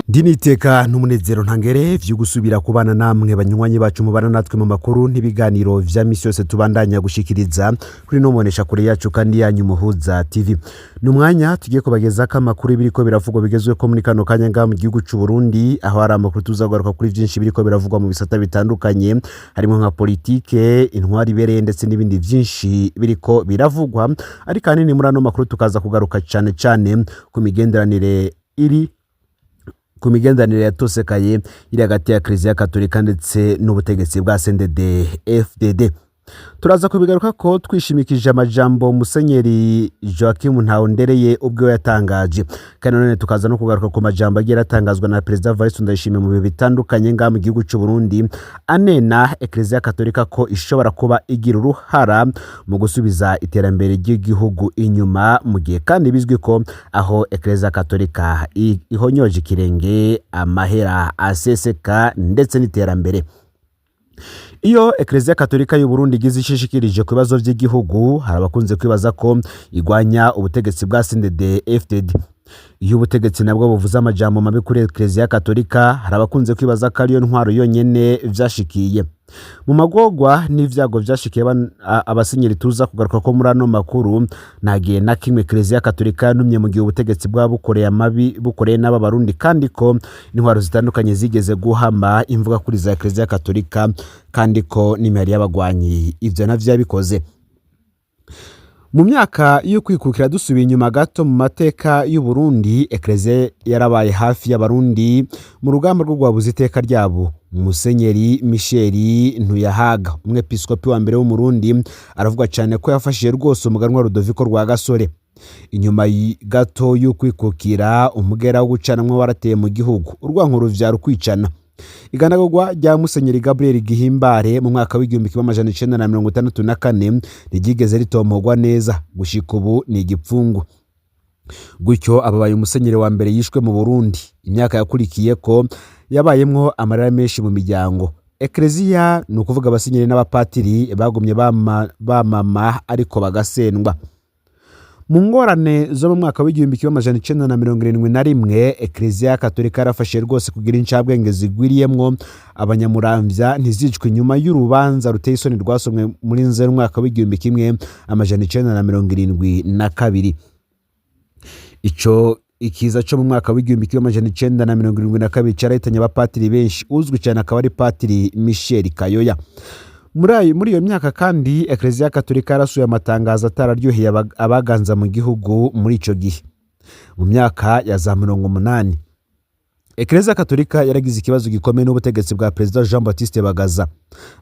Ndi niteka n'umunezero ntangere vyo gusubira kubana namwe banywanyi bacu mubana natwe mu makuru n'ibiganiro vya misi yose tubandanya gushikiriza kuri no mbonesha kure yacu kandi yanyu Muhuza TV. Ni umwanya tugiye kubagezako amakuru biriko biravugwa bigezweko muri kano kanya ngaha mu gihugu c'u Burundi, aho hari amakuru tuzagaruka kuri vyinshi biriko biravugwa mu bisata bitandukanye, harimo nka politike, intwari ibereye, ndetse n'ibindi vyinshi biriko biravugwa. Ariko ahanini muri ano makuru tukaza kugaruka cane cane ku migenderanire iri ku migenderanire yatosekaye iri hagati ya Kiliziya Katolika ndetse n'ubutegetsi bwa CNDD FDD. Turaza kubigaruka ko twishimikije amajambo Musenyeri Joachim Ntahondereye ubwo yatangaje, kandi none tukaza no kugaruka ku majambo agiye aratangazwa na Perezida Evariste Ndayishimiye mu bihe bitandukanye ngaha mu gihugu c'u Burundi, anena Ekleziya Katolika ko ishobora kuba igira uruhara mu gusubiza iterambere ry'igihugu inyuma, mu gihe kandi bizwi ko aho Ekleziya Katolika ihonyoje ikirenge amahera aseseka ndetse n'iterambere. Iyo Ekleziya Katolika y'u Burundi igize ishishikirije ku bibazo vy'igihugu, hari abakunze kwibaza ko igwanya ubutegetsi bwa CNDD FDD. Iyo ubutegetsi nabwo buvuze amajambo mabi kuri Ekleziya Katolika, hari abakunze kwibaza ko ariyo ntwaro yonyene vyashikiye. Mu magorwa n'ivyago vyashikiye abasenyeri tuza kugaruka ko muri ano makuru, nta gihe na kimwe Ekleziya Katolika yanumye mu gihe ubutegetsi bwaba bukoreye amabi, bukoreye n'aba Barundi, kandi ko intwaro zitandukanye zigeze guhama imvuga kuri za Ekleziya Katolika, kandi ko n'imihari y'abagwanyi ivyo navyo yabikoze. Mu myaka yo kwikukira, dusubiye inyuma gato mu mateka y'u Burundi, Ekleziya yarabaye hafi y'Abarundi mu rugamba rwo guhabuza iteka ryabo. Musenyeri Michel Ntuyahaga, umwepiskopi wa mbere w'Umurundi, aravugwa cyane ko yafashije rwose umuganwa Rudoviko Rwagasore. Inyuma gato y'ukwikukira, umugera wo gucanamwo warateye mu gihugu, urwanko ruvyara ukwicana. Iganagurwa rya Musenyeri Gabriel Gihimbare mu mwaka w'1964 ntiryigeze ritomogwa neza, gushika ubu ni igipfungu. Gutyo ababaye umusenyeri wa mbere yishwe mu Burundi. Imyaka yakurikiye ko yabayemwo amarira menshi mu miryango. Ekleziya, ni ukuvuga abasenyeri n'abapatiri, bagumye bamama ariko bagasendwa. Mu ngorane zo mu mwaka w'1971, Ekleziya Katolika yarafashe rwose kugira incabwenge zigwiriyemwo abanyamuramvya ntizicwe inyuma y'urubanza ruteye isoni rwasomwe muri Nzeri umwaka w'1972. Ico ikiza co mu mwaka w'1972 carahitanye abapatiri benshi, uzwi cyane akaba ari Patiri Michel Kayoya. Muri iyo myaka kandi, Ekleziya Katolika yarasuye amatangazo atararyoheye abaganza mu gihugu muri ico gihe. Mu myaka ya za 80, Ekleziya Katolika yaragize ikibazo gikomeye n'ubutegetsi bwa Perezida Jean Baptiste Bagaza.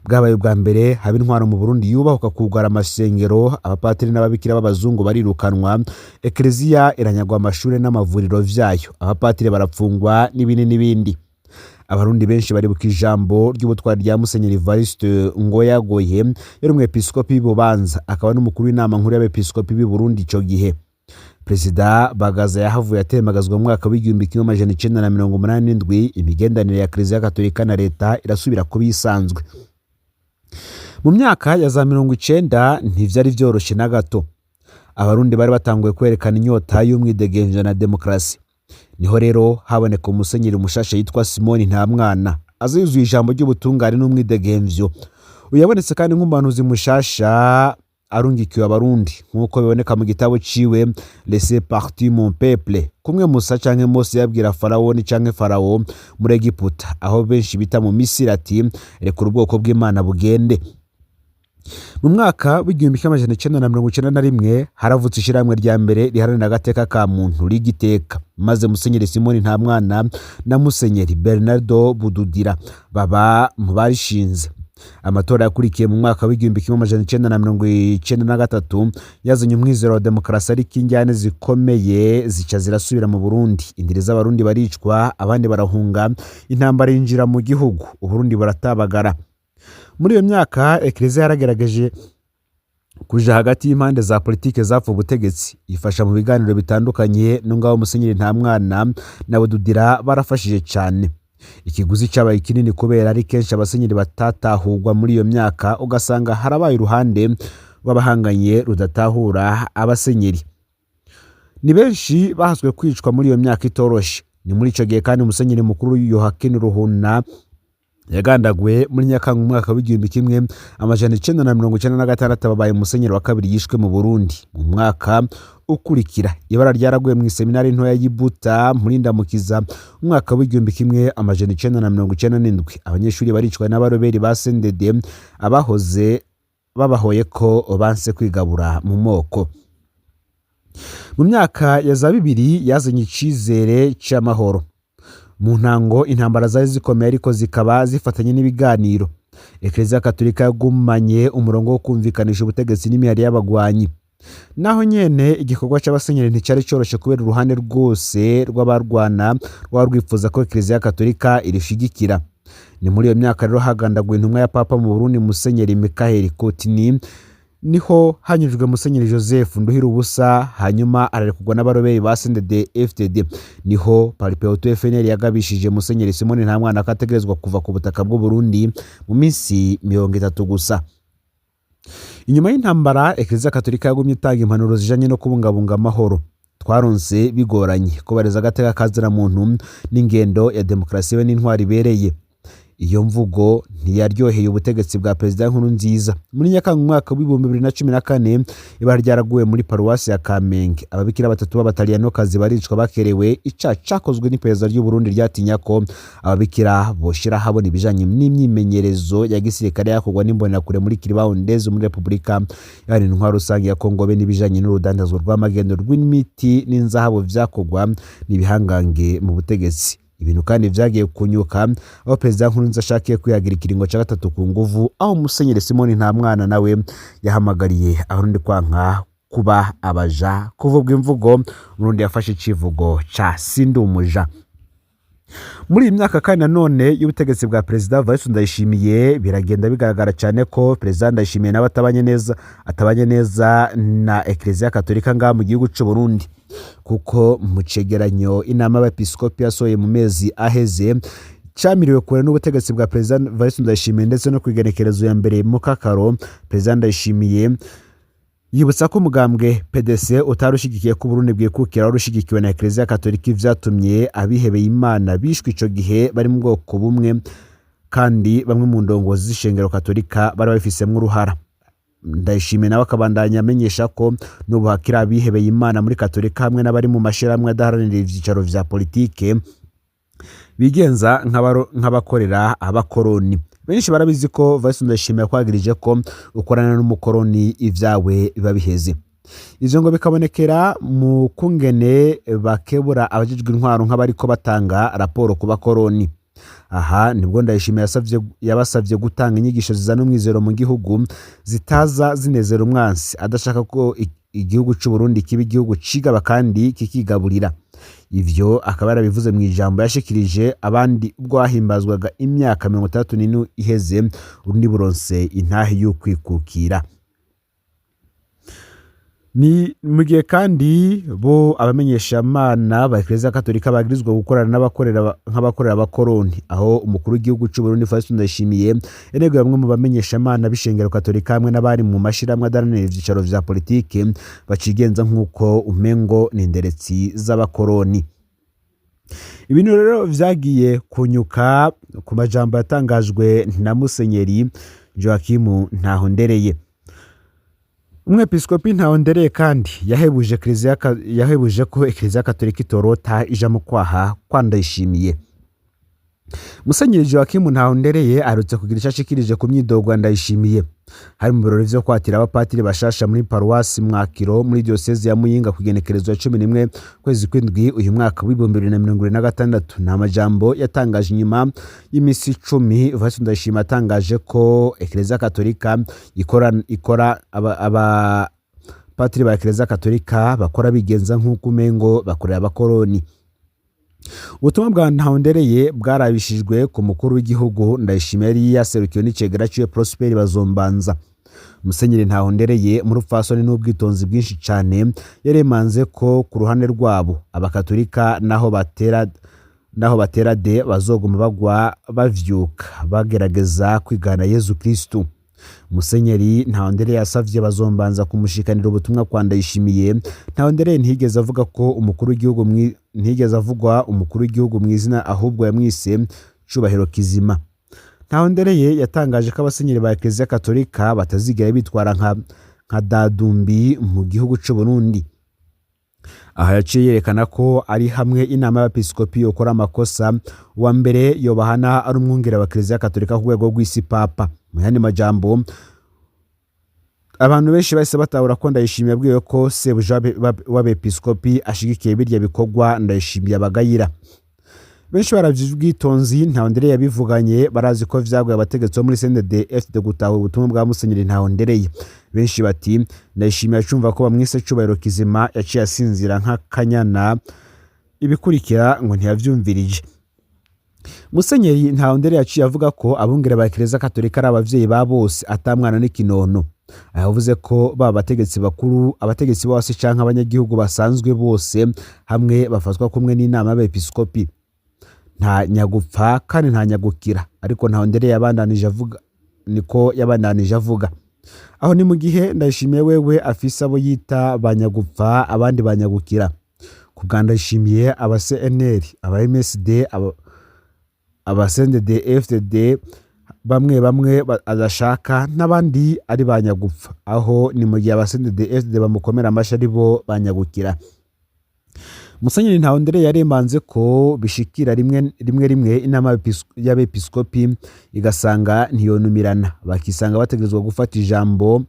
Bwabaye ubwa mbere haba intwaro mu Burundi yubahuka kugara amasengero, abapatiri n'ababikira b'abazungu barirukanwa, Ekleziya iranyagwa amashuri n'amavuriro vyayo, abapatiri barapfungwa, n'ibindi n'ibindi. Abarundi benshi baribuka ijambo ry'ubutwari rya Musenyeri Evariste Ngoyagoye, yari umwepiskopi w'Ibubanza akaba n'umukuru w'inama nkuru y'abepiskopi b'i Burundi ico gihe. Perezida Bagaza yahavuye atemagazwa mu mwaka w'1987, imigenderanire ya Kiliziya Katolika na leta irasubira kuba isanzwe. Mu myaka ya za 90 ntivyari vyoroshe na gato. Abarundi bari batanguye kwerekana inyota y'umwidegemvyo na demokarasi. Niho rero haboneka umusenyeri mushasha yitwa Simoni Ntamwana, aza yuzuye ijambo ry'ubutungane n'umwidegemvyo. Uyabonetse kandi nk'umuhanuzi mushasha arungikiwe Abarundi, nk'uko biboneka mu gitabo ciwe Laissez partir mon peuple, kumwe Musa canke Mose yabwira Farawoni canke Farawo muri Egiputa, aho benshi bita mu Misiri, ati: "Rekura ubwoko bw'Imana bugende." Mu mwaka w'1991 haravutse ishirahamwe rya mbere riharanira agateka ka muntu rigiteka, maze Musenyeri Simoni Ntamwana na Musenyeri Bernardo Bududira baba mu barishinze. Amatora yakurikiye mu mwaka w'1993 yazanye umwizero wa demokarasi, ariko injyane zikomeye zica zirasubira mu Burundi. Indiri z'Abarundi baricwa, abandi barahunga, intambara yinjira mu gihugu, Uburundi buratabagara. Muri iyo myaka, Ekleziya yaragerageje kuja hagati y'impande za politike zapfa ubutegetsi, ifasha mu biganiro bitandukanye. Nungaho Musenyeri Ntamwana na Bududira barafashije cyane. Ikiguzi cyabaye kinini kubera ari kenshi abasenyeri batatahurwa muri iyo myaka, ugasanga harabaye uruhande rw'abahanganye rudatahura abasenyeri. Ni benshi bahaswe kwicwa muri iyo myaka itoroshe. Ni muri ico gihe kandi Musenyeri Mukuru Yohakimu Ruhuna yagandaguwe muri Nyakanga umwaka w'1996, babaye musenyeri wa kabiri yishwe mu Burundi. Mu mwaka ukurikira ibara ryaraguye mu iseminari ntoya y'Ibuta muri Ndamukiza umwaka w'1997, abanyeshuri baricwa n'abaroberi ba CNDD abahoze babahoye ko banse kwigabura mu moko. Mu myaka ya za 2000 yazanye icizere c'amahoro. Mu ntango intambara zari zikomeye, ariko zikaba zifatanye n'ibiganiro. Ekleziya Katolika yagumanye umurongo wo kumvikanisha ubutegetsi n'imihari y'abagwanyi. Naho nyene igikorwa c'abasenyeri nticari coroshe, kubera uruhande rwose rw'abarwana rwaba rwifuza ko Ekleziya Katolika irishigikira. Ni muri iyo myaka rero hagandaguwe intumwa ya Papa mu Burundi, Musenyeri Mikaheli Kotini, niho hanyujwe Musenyeri Joseph Nduhira ubusa, hanyuma ararekurwa n'abaroberi ba CNDD FDD. Niho Palipehutu FNL yagabishije Musenyeri Simoni Ntamwana ko ategerezwa kuva ku butaka bw'u Burundi mu minsi 30 gusa. Inyuma y'intambara, Ekleziya Katolika yagumye itanga impanuro zijanye no kubungabunga amahoro twaronse bigoranye, kubahiriza agateka kazira muntu n'ingendo ya demokarasi be n'intwari ibereye. Iyo mvugo ntiyaryoheye ubutegetsi bwa Perezida Nkurunziza. Muri Nyakanga umwaka w'2014, ibara ryaraguwe muri paruwasi ya Kamenge, ababikira batatu b'abataliyanokazi baricwa bakerewe. Icaha cakozwe n'iperereza ry'u Burundi ryatinya ko ababikira boshira habona ibijanye n'imyimenyerezo ya gisirikare yakorwa n'imbonerakure muri Kiribaho-Ndezi muri Repubulika Iharanira Intwaro Rusange ya Kongo, be n'ibijanye n'urudandazwa rw'amagendo rw'imiti n'inzahabu vyakorwa n'ibihangange mu butegetsi. Ibintu kandi vyagiye kunyuka aho Perezida Nkurunziza ashakiye kwihagira ikiringo ca gatatu ku nguvu, aho Musenyeri Simoni Ntamwana nawe yahamagariye Abarundi kwanka kuba abaja. Kuvuga imvugo Umurundi yafashe icivugo ca sindumuja. Muri iyi myaka kandi nanone y'ubutegetsi bwa Perezida Evariste Ndayishimiye, biragenda bigaragara cyane ko Perezida Ndayishimiye nawe atabanye neza na Ekleziya Katolika ngaha mu gihugu c'u Burundi, kuko mu cegeranyo inama y'abepiskopi yasohoye mu mezi aheze camiriwe kure n'ubutegetsi bwa Perezida Evariste Ndayishimiye. Ndetse no ku igenekerezo ya mbere mu Kakaro, Perezida Ndayishimiye yibutsa ko umugambwe PDC utari ushigikiye ko Burundi bwikukira wari ushigikiwe na Ekleziya Katolika, ivyatumye abihebeye Imana bishwe ico gihe bari mu bwoko bumwe, kandi bamwe mu ndongozi z'ishengero Katolika bari babifisemwo uruhara. Ndayishimiye nawe akabandanya amenyesha ko n'ubu hakiri abihebeye Imana muri Katolika hamwe n'abari mu mashirahamwe adaharanira ivyicaro vya politike bigenza nk'abakorera abakoroni. Benshi barabizi ko Vice Ndayishimiye yakwagirije ko ukorana n'umukoroni ivyawe biba biheze. Ivyo ngo bikabonekera mu kungene bakebura abajejwe intwaro nk'abariko batanga raporo ku bakoroni. Aha nibwo Ndayishimiye yabasavye gutanga inyigisho zizana umwizero mu gihugu, zitaza zinezera umwansi adashaka ko igihugu c'u Burundi kiba igihugu cigaba kandi kikigaburira. Ivyo akaba yarabivuze mu ijambo yashikirije abandi ubwo hahimbazwaga imyaka 64 iheze Urundi buronse intahe y'ukwikukira. Ni mu gihe kandi bo abamenyeshamana ba Eklezia Katolika bagirizwa gukorana n'abakorera nk'abakorera abakoroni, aho umukuru w'igihugu c'u Burundi Faustin Ndayishimiye yaneguye bamwe mu bamenyeshamana b'ishengero Katolika hamwe n'abari mu mashirahamwe adaharanira ivyicaro vya politike bacigenza nk'uko umengo ni inderetsi z'abakoroni. Ibintu rero vyagiye kunyuka ku majambo yatangajwe na Musenyeri Joakimu Ntahondereye. Umwepiskopi Ntahondereye kandi yahebuje ko Eklezia Katolika itorota ija mu kwaha kwa Ndayishimiye. Musenyeri Joakimu Ntahondereye aherutse kugira ico ashikirije ku myidogo ya Ndayishimiye. Hari mu birori vyo kwatira abapatiri bashasha muri paruwasi Mwakiro muri diyosezi ya Muyinga ku igenekerezo ya 11 kwezi kw'indwi uyu mwaka w'2026. Ni amajambo yatangaje inyuma y'imisi 10 Evariste Ndayishimiye atangaje ko Eklezia Katolika ikora aba patiri ba Eklezia Katolika bakora bigenza nk'uko umengo bakorera abakoroni. Ubutumwa bwa Ntahondereye bwarabishijwe ku mukuru w'igihugu Ndayishimiye, yari yaserukiwe n'icegera ciwe Prosper Bazombanza. Musenyeri Ntahondereye mu rupfasoni n'ubwitonzi bwinshi cane yaremanze ko ku ruhande rwabo abakatolika naho batera de bazoguma bagwa bavyuka bagerageza kwigana Yezu Kristu. Musenyeri Ntahondereye yasavye Bazombanza kumushikanira ubutumwa kwa Ndayishimiye. Ntahondereye ntiyigeze avuga ko umukuru w'igihugu ntiyigeze avugwa umukuru w'igihugu mw'izina, ahubwo yamwise Cubahiro Kizima. Ntahondereye yatangaje ko abasenyeri ba Eklezia Katolika batazigera bitwara nka dadumbi mu gihugu c'u Burundi. Aha yaciye yerekana ko ari hamwe inama y'abepiskopi yokora amakosa, uwa mbere yobahana ari umwungere wa Kiliziya Katolika ku rwego rw'isi, Papa. Mu yandi majambo, abantu benshi bahise batahura ko Ndayishimiye yabwiwe ko sebuja w'abepiskopi ashigikiye birya bikorwa Ndayishimiye abagayira. Benshi baravye ubwitonzi Ntahondereye yabivuganye, barazi ko vyagoye abategetsi bo muri CNDD FDD gutahura ubutumwa bwa Musenyeri Ntahondereye. Benshi bati Ndayishimiye acumva ko bamwise Cubahiro Kizima yaciye asinzira nk'akanyana, ibikurikira ngo ntiyavyumvirije. Musenyeri Ntahondereye yaciye avuga ko abungere ba Eklezia Katolika ari abavyeyi ba bose, ata mwana n'ikinono. Yavuze ko baba abategetsi bakuru, abategetsi bose canke abanyagihugu basanzwe, bose hamwe bafatwa kumwe n'inama y'abepiskopi, nta nyagupfa kandi nta nyagukira. Ariko Ntahondereye yabandanije avuga, niko yabandanije avuga. Aho ni mu gihe Ndayishimiye wewe afise abo yita banyagupfa, abandi banyagukira. Ku bwa Ndayishimiye, aba CNL, aba MSD, aba CNDD FDD bamwe bamwe adashaka n'abandi ari banyagupfa. Aho ni mu gihe aba CNDD FDD bamukomera amashyi ari bo banyagukira. Musenyeri Ntahondereye yaremanze ko bishikira rimwe rimwe rimwe inama y'abepiskopi igasanga ntiyonumirana, bakisanga bategerezwa gufata ijambo.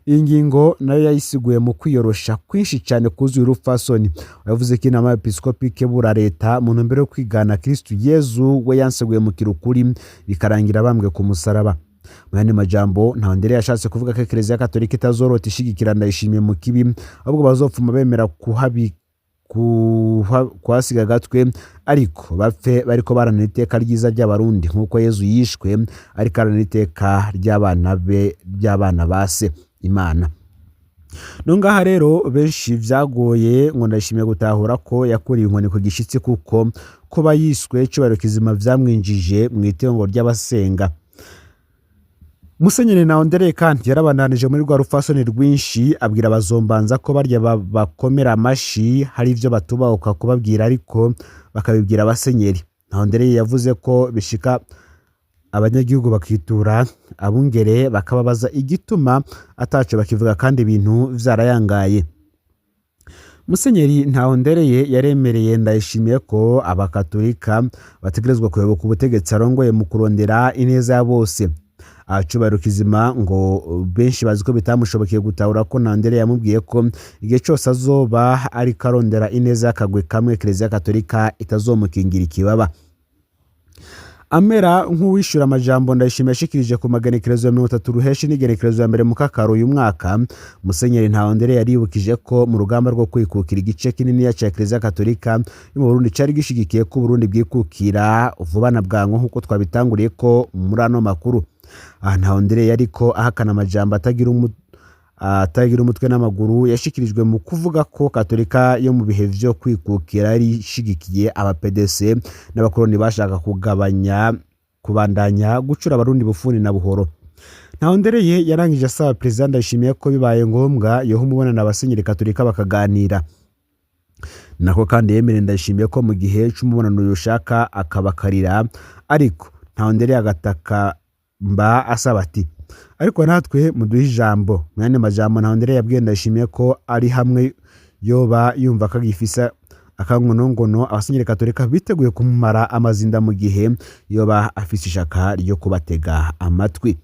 Iyi ngingo nayo yayisiguye mu kwiyorosha kwinshi cyane kuzuye urupfasoni. Yavuze ko inama y'abepiskopi ikebura leta mu ntumbero yo kwigana Kristu Yezu, we yanseguye mu kirukuri bikarangira bambwe ku musaraba. Mu yandi majambo, Ntahondereye yashatse kuvuga ko Eklezia Katolika itazorota ishigikira Ndayishimiye mu kibi, ahubwo bazopfuma bemera kuhasiga agatwe, ariko bapfe bariko baranira iteka ryiza ry'Abarundi, nk'uko Yezu yishwe ariko aranira iteka ry'abana be, ry'abana ba se Imana. No ngaha rero benshi vyagoye ngo Ndayishimiye gutahura ko yakuriye inkoni ku gishitsi, kuko kuba yiswe Cubahiro Kizima vyamwinjije mu itongo ry'abasenga. Musenyeri Ntahondereye kandi yarabandanije muri rwa rupfasoni rwinshi, abwira Abazombanza ko barya bakomera amashi hari ivyo batubahuka kubabwira, ariko bakabibwira abasenyeri. Ntahondereye yavuze ko bishika abanyagihugu bakitura abungere bakababaza igituma ataco bakivuga kandi ibintu vyarayangaye. Musenyeri Ntahondereye yaremereye Ndayishimiye ko abakatolika bategerezwa kuyoboka ubutegetsi arongoye mu kurondera ineza ya bose. Cubahiro Kizima ngo benshi bazi ko bitamushobokeye gutahura ko Ntahondereye yamubwiye ko igihe cose azoba ariko arondera ineza y'akagwi kamwe, Kiliziya Katolika itazomukingira ikibaba. Amera nk'uwishura amajambo Ndayishimiye yashikirije ku magenekerezo ya 30 Ruheshi n'igenekerezo ya 1 Mukakaro uyu mwaka, Musenyeri Ntahondereye yaribukije ko mu rugamba rwo kwikukira, igice kininiya ca Eklezia Katolika yo mu Burundi cari gishigikiye ko Uburundi bwikukira vuba na bwangu, nk'uko twabitanguriye ko muri ano makuru. Aha Ntahondereye ariko ahakana amajambo atagira umutwe n'amaguru yashikirijwe mu kuvuga ko Katolika yo mu bihe vyo kwikukira yari ishigikiye aba PDC n'abakoroni bashaka kugabanya kubandanya gucura Abarundi bufuni na buhoro. Ntahondereye yarangije asaba Perezida Ndayishimiye ko bibaye ngombwa yoha umubonano abasenyeri Katolika bakaganira. Nako kandi yemereye Ndayishimiye ko mu gihe c'umubonano yoshaka akabakarira, ariko Ntahondereye agataka mba asaba ati ariko natwe muduhe ijambo. Mu yandi majambo, Ntahondereye yabwiye Ndayishimiye ko ari hamwe yoba yumva kagifisa akangonongono, abasenyeri Katolika biteguye kumumara amazinda mu gihe yoba afise ishaka ryo kubatega amatwi.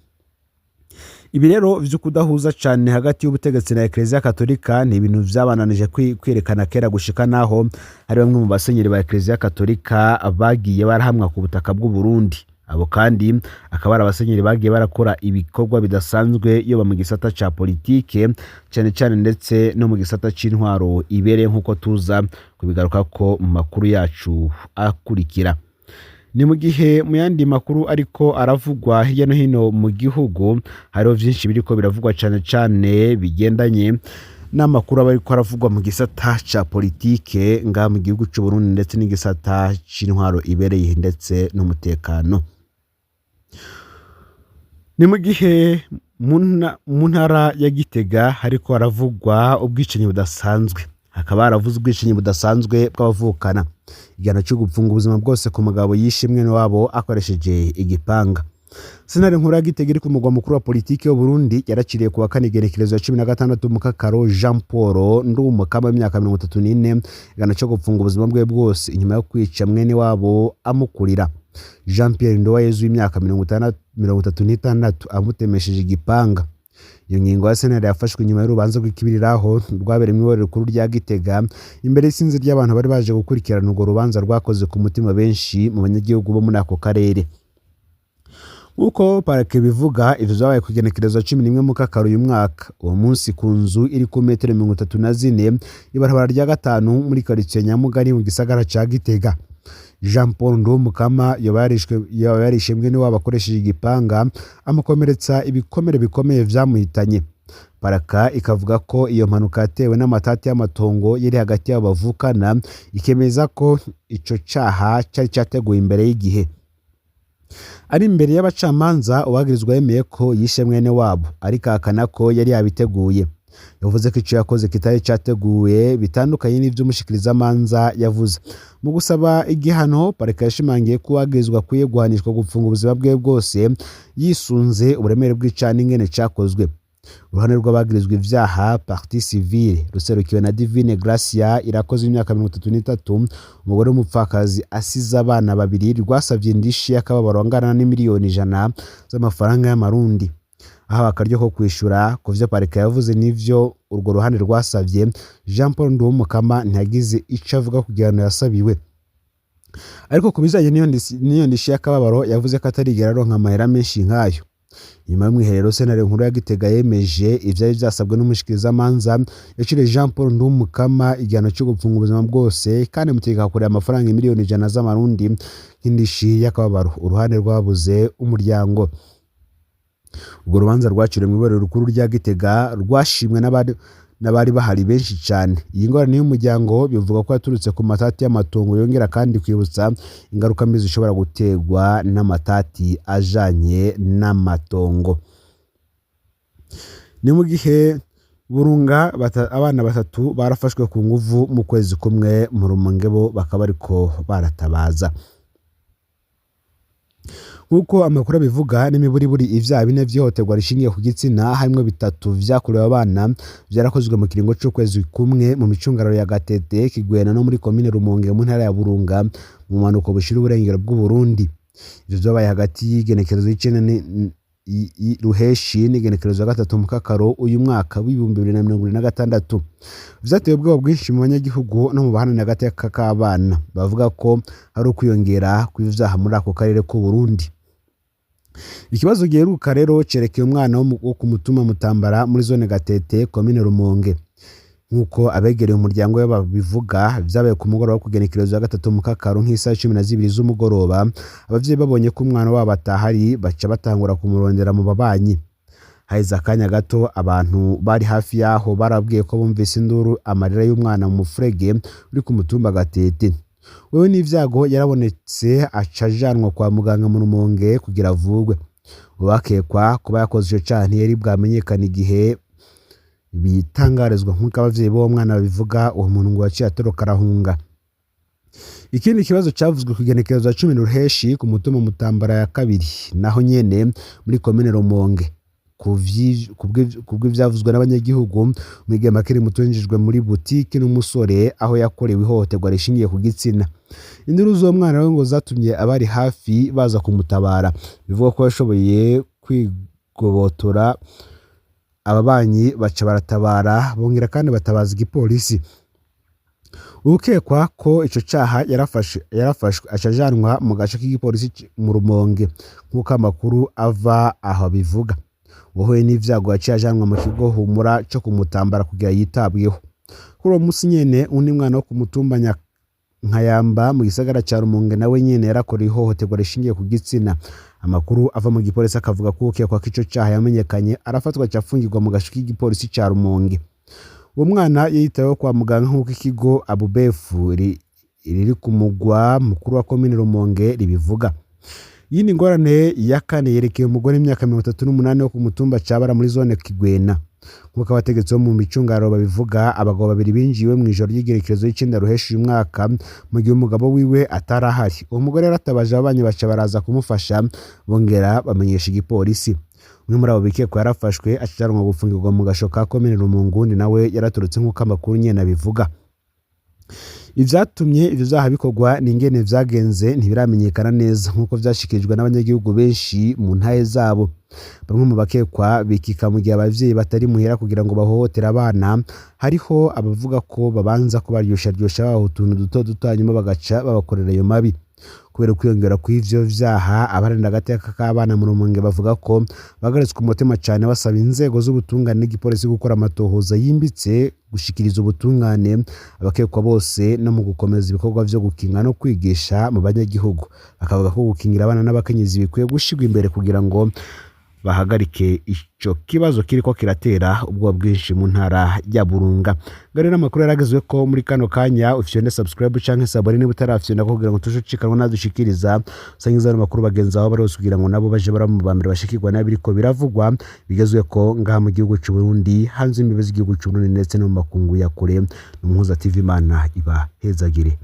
Ibi rero vyo kudahuza cane hagati y'ubutegetsi na Eklezia Katolika ni ibintu vyabananije kwerekana kera, gushika naho hari bamwe mu basenyeri ba Eklezia Katolika bagiye barahamwa ku butaka bw'u Burundi. Abo kandi akaba ari abasenyeri bagiye barakora ibikorwa bidasanzwe, yoba mu gisata ca politike cane cane ndetse no mu gisata c'intwaro ibereye, nk'uko tuza kubigarukako mu makuru yacu akurikira. Ni mu gihe mu yandi makuru ariko aravugwa hirya no hino mu gihugu, hariho vyinshi biriko biravugwa cane cane bigendanye n'amakuru aba ariko aravugwa mu gisata ca politike ngaha mu gihugu c'u Burundi, ndetse n'igisata c'intwaro ibereye ndetse n'umutekano. Ni mu gihe Mu ntara ya Gitega hariko haravugwa ubwicanyi budasanzwe, hakaba haravuzwe ubwicanyi budasanzwe bw'abavukana, igihano co gupfunga ubuzima bwose ku mugabo yishe mwene wabo akoresheje igipanga. Sentare nkuru ya Gitega iri ku mugwa mukuru wa politiki w'Uburundi yaraciriye ku wa kane igenekerezo ya 16 Mukakaro Jean Paul Ndumukama w'imyaka 34 igihano co gupfunga ubuzima bwe bwose inyuma yo kwica mwene wabo amukurira Jean Pierre Nduwayezu w'imyaka 36 amutemesheje igipanga. Iyo ngingo ya sentare yafashwe inyuma y'urubanza rw'ikibiriraho rwabereye mw'iborero rikuru rya Gitega imbere y'isinzi ry'abantu bari baje gukurikirana urwo rubanza rwakoze ku mutima benshi mu banyagihugu bo muri ako karere. Nk'uko parake bivuga, ivyo vyabaye ku igenekerezo 11 Mukakaro uyu mwaka. Uwo munsi ku nzu iri ku metero 34 ibarabara rya gatanu muri karitsiye Nyamugari mu gisagara ca Gitega. Jean Paul Nduwumukama yoba yarishe mwene wabo akoresheje igipanga amukomeretsa ibikomere bikomeye vyamuhitanye. Paraka ikavuga ko iyo mpanuka yatewe n'amatati y'amatongo yari hagati y'abo bavukana, ikemeza ko ico caha cari categuwe imbere y'igihe. Ari imbere y'abacamanza, uwagirizwa yemeye ko yishe mwene wabo, ariko ahakana ko yari yabiteguye. Yavuze ko ico yakoze kitari categuwe bitandukanye n'ivyo umushikirizamanza yavuze. Mu gusaba igihano, parike yashimangiye ko uwagirizwa akwiye guhanishwa gupfunga ubuzima bwe bwose yisunze uburemere bw'icaha n'ingene cakozwe. Uruhande rw'abagirizwa ivyaha, partie civile, ruserukiwe na Divine Gracia Irakoze w'imyaka 33, umugore w'umupfakazi asize abana babiri, rwasavye indishi y'akababaro angana n'imiliyoni 100 z'amafaranga y'amarundi. Ahawe akaryo ko kwishura ku vyo parike yavuze n'ivyo urwo ruhande rwasavye, Jean Paul Nduwumukama ntiyagize ico avuga ku gihano yasabiwe. Ariko ku bijanye n'iyo ndishi y'akababaro yavuze ko atarigera aronka amahera menshi nkayo. Nyuma y'umwiherero, sentare nkuru ya Gitega yemeje ivyari vyasabwe n'umushikirizamanza, yaciriye Jean Paul Nduwumukama igihano co gupfunga ubuzima bwose kandi amutegeka kuriha amafaranga imiliyoni 100 z'amarundi nk'indishi y'akababaro. Uruhande rwabuze umuryango. Urwo rubanza rwaciriwe mw'iborero rikuru rya Gitega rwashimwe n'abari bahari benshi cane. Iyi ngorane y'umuryango bivugwa ko yaturutse ku matati y'amatongo, yongera kandi kwibutsa ingaruka mbi zishobora guterwa n'amatati ajanye n'amatongo. Ni mu gihe Burunga abana batatu barafashwe ku nguvu mu kwezi kumwe, mu Rumonge bo bakaba bariko baratabaza. Nk'uko amakuru abivuga, n'imiburiburi ivyaha bine vy'ihohoterwa rishingiye ku gitsina harimwo bitatu vyakorewe abana vyarakozwe mu kiringo c'ukwezi kumwe mu micungararo ya Gatete, Kigwena no muri komine Rumonge mu ntara ya Burunga mu bumanuko bushira uburengero bw'Uburundi. Ivyo vyabaye hagati y'igenekerezo y'icenda Ruheshi n'igenekerezo ya gatatu Mukakaro uyu mwaka w'2026. Vyateye ubwoba bwinshi mu banyagihugu no mu baharanira agateka k'abana, bavuga ko hari ukwiyongera kw'ivyaha muri ako karere k'Uburundi. Ikibazo giheruka rero cerekeye umwana wo ku mutumba Mutambara muri zone Gatete, komine Rumonge. Nk'uko abegereye umuryango we babivuga, vyabaye ku mugoroba wo kugenekerezo ya gatatu Mukakaro nk'isaha 12 z'umugoroba, abavyeyi babonye ko umwana wabo atahari baca batangura kumurondera mu babanyi. Haheze akanya gato abantu bari hafi yaho barabwiye ko bumvise induru amarira y'umwana mu mufurege uri ku mutumba Gatete. Wewe n'ivyago yarabonetse aca ajanwa kwa muganga mu Rumonge kugira avurwe. Uwakekwa kuba yakoze ico caha ntiyari bwamenyekane igihe bitangarizwa, nk'uko abavyeyi b'uwo mwana babivuga, uwo muntu ngo yaciye atoroka arahunga. Ikindi kibazo cavuzwe ku igenekerezo ya 10 Ruheshi ku mutumba Mutambara ya kabiri, naho nyene muri komine Rumonge. Kubw'ivyavuzwe n'abanyagihugu, umwigeme akiri muto yinjijwe muri butike n'umusore aho yakorewe ihohoterwa rishingiye ku gitsina. Induru z'uwo mwana we ngo zatumye abari hafi baza kumutabara. Bivugwa ko yashoboye kwigobotora, ababanyi baca baratabara, bongera kandi batabaza igipolisi. Ukekwa ko ico caha yarafashwe aca ajanwa mu gace k'igipolisi mu Rumonge, nk'uko amakuru ava aho abivuga. Uwahuye n'ivyago yaciye ajanwa mu kigo Humura co kumutambara kugira yitabweho. Kuri uwo musi nyene, uwundi mwana wo ku mutumba Nkayamba mu gisagara ca Rumonge nawe nyene yarakorewe ihohoterwa rishingiye ku gitsina. Amakuru ava mu gipolisi akavuga ko ukekwa ko ico caha yamenyekanye arafatwa aca afungirwa mu gasho k'igipolisi ca Rumonge. Uwo mwana yitaweho kwa muganga nk'uko ikigo Abubefu riri ku mugwa mukuru wa komine Rumonge ribivuga. Iyindi ngorane ya kane yerekeye umugore w'imyaka 38 wo ku mutumba Cabara muri zone Kigwena. Nk'uko abategetsi bo mu micungararo babivuga, abagabo babiri binjiye mu ijoro ry'igerekerezo y'icenda Ruheshi uyu mwaka mu gihe umugabo wiwe atari ahari. Uwo mugore yaratabaje ababanyi baca baraza kumufasha, bongera bamenyesha igipolisi. Umwe muri abo bikekwa yarafashwe acajanwa gufungirwa mu gasho ka komine Rumonge, uwundi nawe yaratorotse nk'uko amakuru nyene abivuga. Ivyatumye ivyo vyaha bikorwa n'ingene vyagenze ntibiramenyekana neza, nk'uko vyashikirijwe n'abanyagihugu benshi mu ntahe zabo. Bamwe mu bakekwa bikika mu gihe abavyeyi batari muhira kugira ngo bahohotere abana. Hariho abavuga ko babanza kubaryosharyosha babaha utuntu duto duto, hanyuma bagaca babakorera ayo mabi. Kubera ukwiyongera kw'ivyo vyaha, abaharanira agateka k'abana mu Rumonge bavuga ko bahagaritswe umutima cane, basaba inzego z'ubutungane n'igipolisi gukora amatohoza yimbitse, gushikiriza ubutungane abakekwa bose, no mu gukomeza ibikorwa vyo gukinga no kwigisha mu banyagihugu. Bakavuga ko gukingira abana n'abakenyezi bikwiye gushirwa imbere kugira ngo bahagarike ico kibazo kiriko kiratera ubwoba bwinshi mu ntara ya Burunga. Ngari n'amakuru yaragezwe ko muri kano kanya. Ufyonde subscribe canke s'abonner niba utarafyonda kugira ngo tushucikanwa nadushikiriza. Usangiza ano makuru bagenzi aho bari hose kugira ngo nabo baje baramu bambere bashikirwa n'abiriko biravugwa bigezwe ko ngaha mu gihugu c'u Burundi, hanze imbibe z'igihugu c'u Burundi, ndetse no mu makungu ya kure. N'Umuhuza TV, Imana ibahezagire.